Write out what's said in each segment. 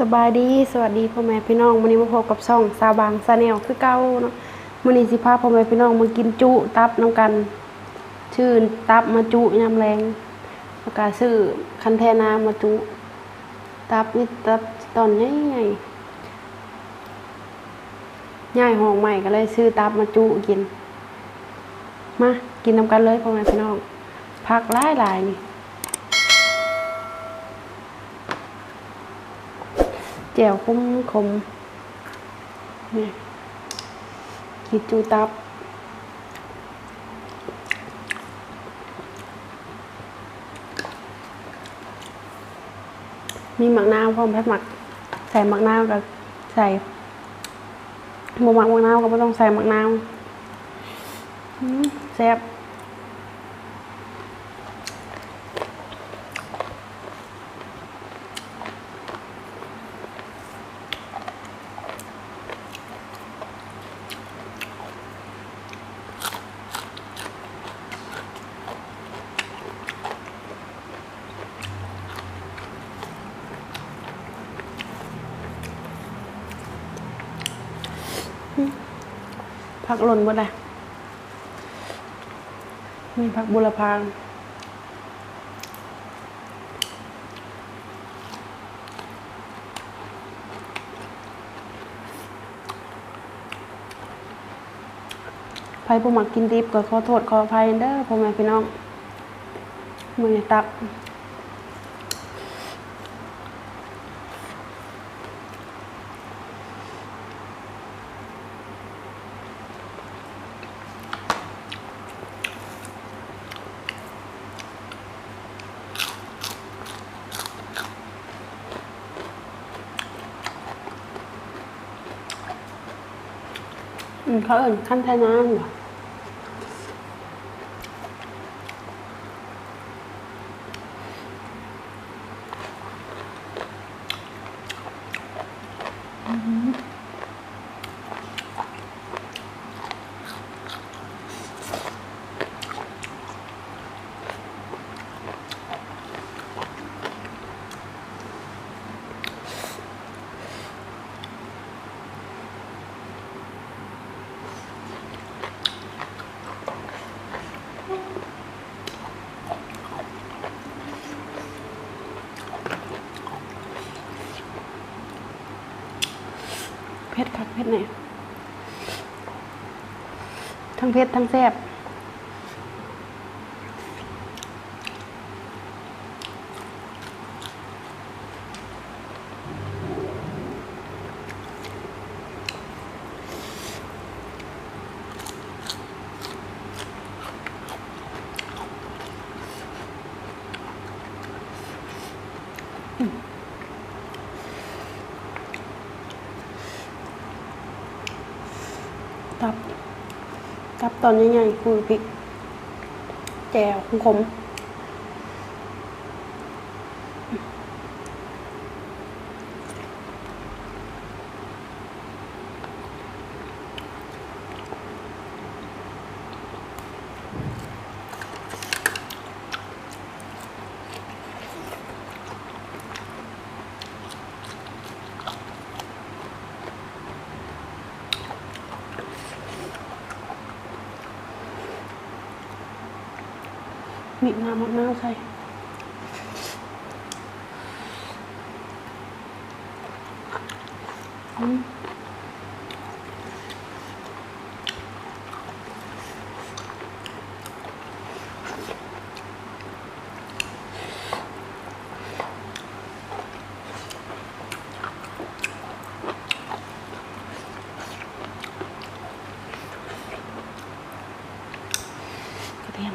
ສະບາຍດີ ສະຫວັດດີພໍ່ແມ່ພີ່ນ້ອງ, ມື້ນີ້ມາພົບກັບຊ່ອງສາວບາງ Channel ຄືເກົ່າເນາະ. ມື້ນີ້ຊິພາພໍ່ແມ່ພີ່ນ້ອງມາກິນຈຸຕັບນຳກັນ. ຊື້ຕັບມາຈຸຍາມແລງ ແລ້ວກະຊື້ຄັນແທນາມາຈຸ. ຕັບມີແຕ່ຕັບຕອນໃຫຍ່ໆ. ຍ້າຍຫ້ອງໃໝ່ກໍເລີຍຊື້ຕັບມາຈຸກິນ. ມາກິນນຳກັນເລີຍພໍ່ແມ່ພີ່ນ້ອງ. ຜັກຫຼາຍໆນີ້. ແຈ່ວຂົມໆ ນີ້ ກິນຈຸຕັບ. ມີໝາກນາວພ້ອມ, ໃຜມັກໃສ່ໝາກນາວກໍໃສ່, ບໍ່ມັກໝາກນາວກໍບໍ່ຕ້ອງໃສ່ໝາກນາວ. ອືມ ແຊບ. ຜັກຫຼົ່ນເບິດແລ້ວ. ມີຜັກບູລະພາ. ໃຜບໍ່ມັກກິນດິບກໍຂໍໂທດຂໍອະໄພເດີພໍ່ແມ່ພີ່ນ້ອງ. ມື້ນີ້ຕັບ. ອືມ ເຂົາເອີ້ນຄັນໄທນານບໍ? ອືມ ເຜັດຄັກເຜັດແນ່ ທັງເຜັດທັງແຊບ. ຕັບ ຕັບຕອນໃຫຍ່ໆ ຂູດພິກ ແຈ່ວຂົມໆ. ມີນ້ຳໝາກນາວໃສ່. ອືມ ກະທຽມ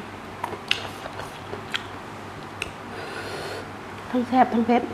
ທັງແຊບທັງເຜັດ. ອ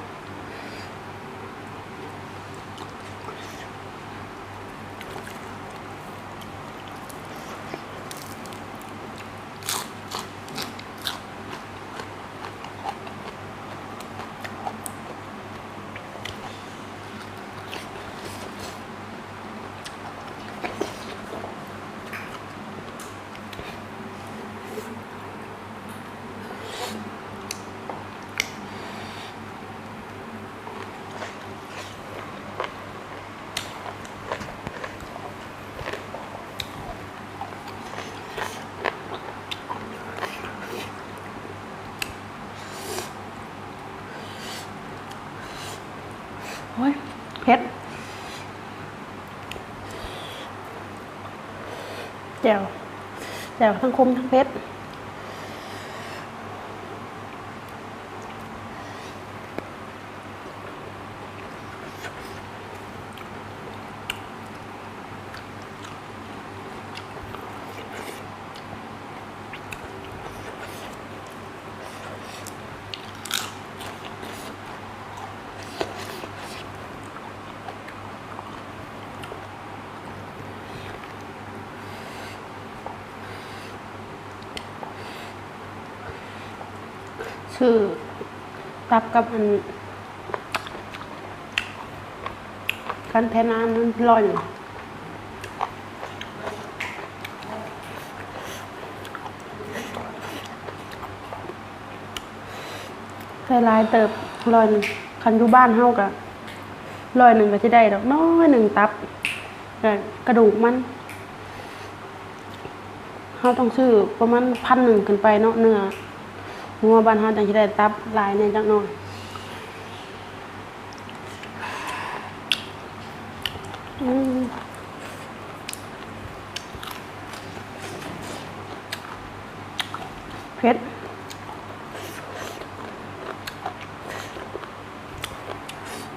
ໂອ້ຍ ເຜັດ ແຈ່ວ ແຈ່ວທັງຂົມທັງເຜັດ. ຊື້ຕັບກັບອັນ ຄັນແພນອັນນັ້ນຮ້ອຍໜຶ່ງ ໃສ່ຫຼາຍເຕີບ ຮ້ອຍໜຶ່ງ. ຄັນຢູ່ບ້ານເຮົາກະຮ້ອຍໜຶ່ງກະຊິໄດ້ດອກ ໜ້ອຍໜຶ່ງ ຕັບ ແລະ ກະດູກມັນ. ເຮົາຕ້ອງຊື້ປະມານພັນໜຶ່ງຂຶ້ນໄປເນາະ ເນື້ອງົວບ້ານເຮົາຈັ່ງຊິໄດ້ຕັບຫຼາຍແດ່ຈັກໜ້ອຍ. ອືມ ເຜັດ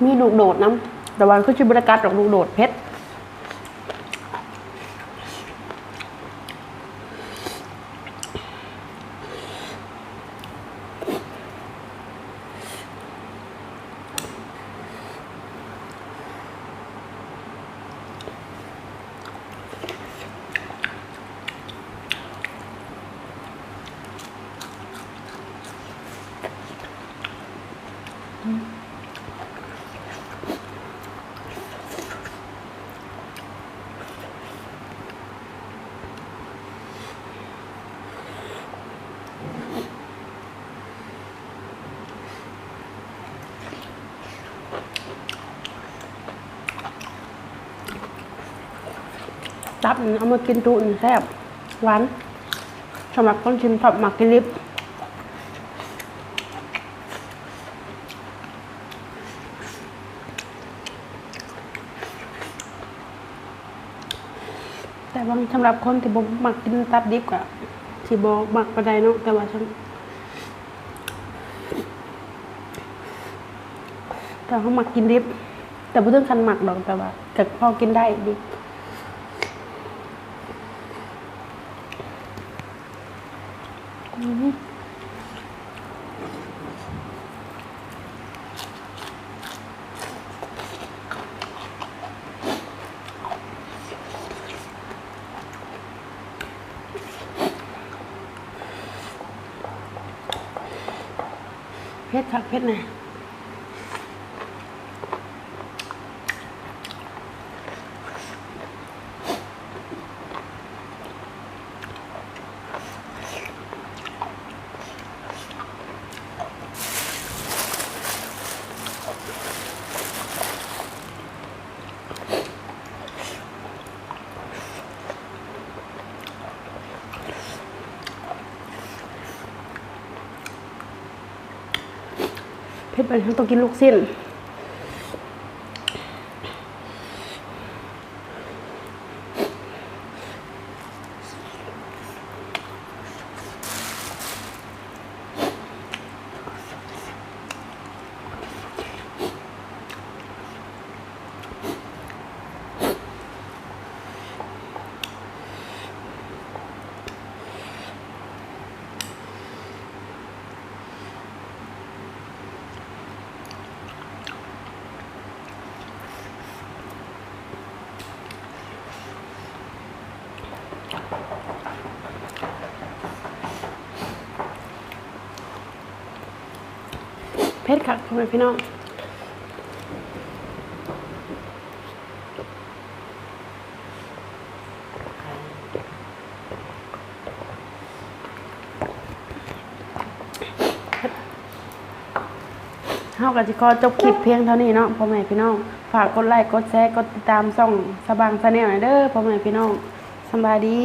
ມີລູກໂດດນຳ ແຕ່ວ່າຄືຊິບໍ່ໄດ້ກັດດອກ ລູກໂດດ ເຜັດ. ຕັບນີ້ເອົາມາກິນຈຸນີ້ແຊບ ຫວານ ສຳລັບຄົນທີ່ຊອບມັກກິນດິບ. ແຕ່ວ່າສຳລັບຄົນທີ່ບໍ່ມັກກິນຕັບດິບກະຊິບໍ່ມັກປານໃດເນາະ ແຕ່ວ່າ ແຕ່ເຮົາມັກກິນດິບ ແຕ່ບໍ່ເຖິງຂັ້ນມັກດອກ ແຕ່ວ່າກະພໍກິນໄດ້ດິບ. ອືມ ເຜັດຄັກເຜັດແນ່. ເຜັດປານນີ້ເຮົາຕ້ອງກິນລູກຊີ້ນ. ເຜັດຄັກ ພໍ່ແມ່ພີ່ນ້ອງ. ເຮົາກະຊິຂໍຈົບຄລິບພຽງເທົ່ານີ້ເນາະ ພໍ່ແມ່ພີ່ນ້ອງ. ຝາກກົດໄລ້ ກົດແຊ ກົດຕິດຕາມຊ່ອງສະບາງ Channel ແດ່ເດີ ພໍ່ແມ່ພີ່ນ້ອງ. ສະບາຍດີ.